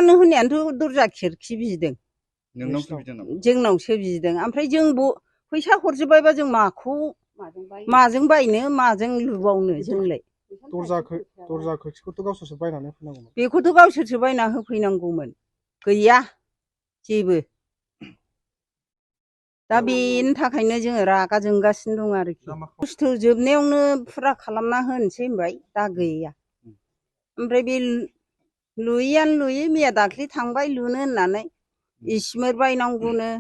लुनानै होनायानोथ' दरजा खिरखि बिदों नोंनावसो बिदों नामा? जोंनावसो बिदों ओमफ्राय जों फैसा हरजोब्बायबा जों माजों बायनो माजों लुबावनो जोंलाय दरजा खोरखिखौथ' गावसोरसो बायनानै होफैनांगौमोन। बेखौथ' गावसोरसो बायना होफैनांगौमोन गैया जेबो दा बेनि थाखायनो जोङो रागा जोंगासिनो दं आरोखि खस्थ' जोबनायावनो फुरा खालामना होनोसै होनबाय दा गैया ओमफ्राय बे लुयैयानो लुयै मैया दाख्लि थांबाय लुनो होननानै इसिमोर बायनांगौनो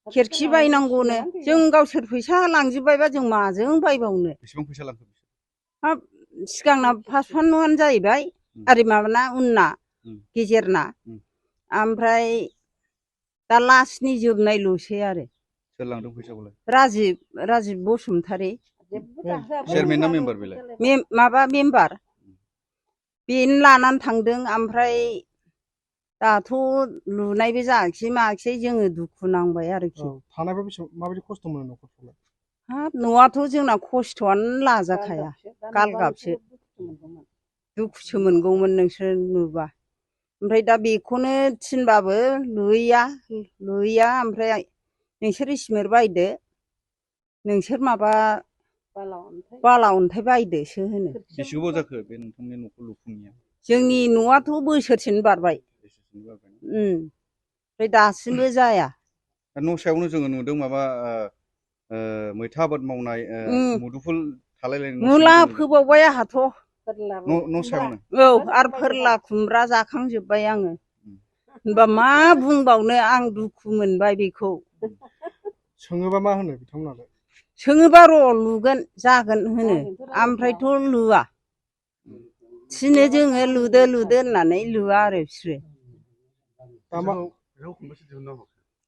खिरखि बायनांगौनो जों गावसोर फैसा लांजोब्बायबा जों माजों बायबावनो। बेसेबां फैसा लांखो? हाब सिगांना 5,000 जाहैबाय ओरै माबाना उनना गेजेरना ओमफ्राय दा लास्टनि जोबनायल'सै आरो। सोर लांदों फैसाखौलाय? राजिब बसुमतारी चेयारमेन ना मेम्बार बेलाय? माबा मेम्बार बेनो लानानै थांदों ओमफ्राय दाथ' लुनायबो जायाखिसै मायाखिसै जोङो दुखु नांबाय आरोखि। थानायफ्राव माबायदि खस्थ' मोनो न'खरफ्रावलाय? हाब न'आथ' जोंना खस्थ'आनो लाजाखाया गालगाबसो दुखुसो मोनगौमोन नोंसोर नुबा ओमफ्राय दा बेखौनो थिनबाबो लुयैया ओमफ्राय नोंसोर इसिमोर बायदो नोंसोर माबा बाला अन्थाइ बायदोसो होनो। बेसे गोबाव जाखो बे नोंथांनि न'खौ लुफुंनाया? जोंनि न'आथ' बोसोरसेनो बारबाय ओमफ्राय दासिमबो जाया। न' सायावनो जोङो नुदों माबा मैथा आबाद मावनाय मुदुफुल थालायलायनाय मुला फोबावबाय आंहाथ' न' सायावनो। औ आरो फोरला खुमब्रा जाखांजोब्बाय आङो होनबा मा बुंबावनो आं दुखु मोनबाय बेखौ। सोङोबा मा होनो बिथांमोनालाय? सोङोबा र' लुगोन जागोन होनो ओमफ्रायथ' लुवा थिनो जोङो लुदो होननानै लुवा आरो बिसोरो।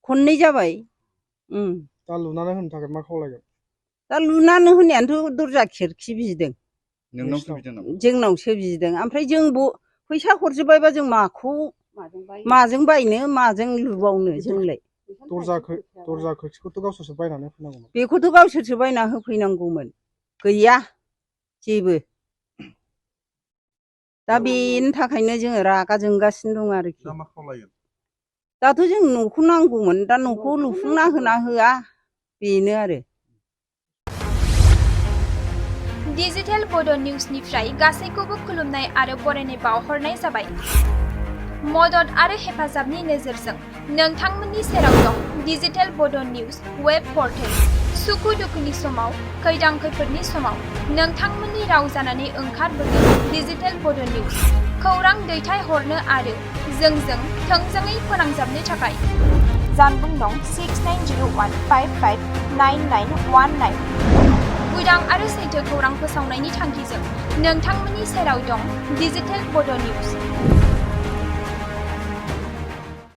खननै जाबाय। दा लुनानै होनो थाखाय मा खावलायगोन? दा लुनानै होनायानोथ' दरजा खिरखि बिदों नोंनावसो बिदों नामा? जोंनावसो बिदों ओमफ्राय जों फैसा हरजोब्बायबा जों माजों बायनो माजों लुबावनो जोंलाय। दरजा खोरखिखौथ' गावसोरसो बायनानै होफैनांगौमोन। बेखौथ' गावसोरसो बायना होफैनांगौमोन गैया जेबो दा बेनि थाखायनो जोङो रागा जोंगासिनो दं आरोखि। दा मा खावलायगोन? दाथ' जों न'खौ नांगौमोन दा न'खौ लुफुंना होना होआ बेनो आरो। डिजिटेल बड' निउसनिफ्राय गासैखौबो खुलुमनाय आरो बरायनाय बावहरनाय जाबाय। मदद आरो हेफाजाबनि नोजोरजों नोंथांमोननि सेराव दं डिजिटेल बड' निउस वेब पर्टेल। सुखु दुखुनि समाव खैदां खैफोदनि समाव नोंथांमोननि राव जानानै ओंखारबोगोन डिजिटेल बड' निउस। खौरां दैथायहरनो आरो जोंजों थोंजोङै फोनांजाबनो थाखाय जानबुं दं 6901559919। उदां आरो सैथो खौरां फोसावनायनि थांखिजों नोंथांमोननि सेराव दं डिजिटेल बड' निउस।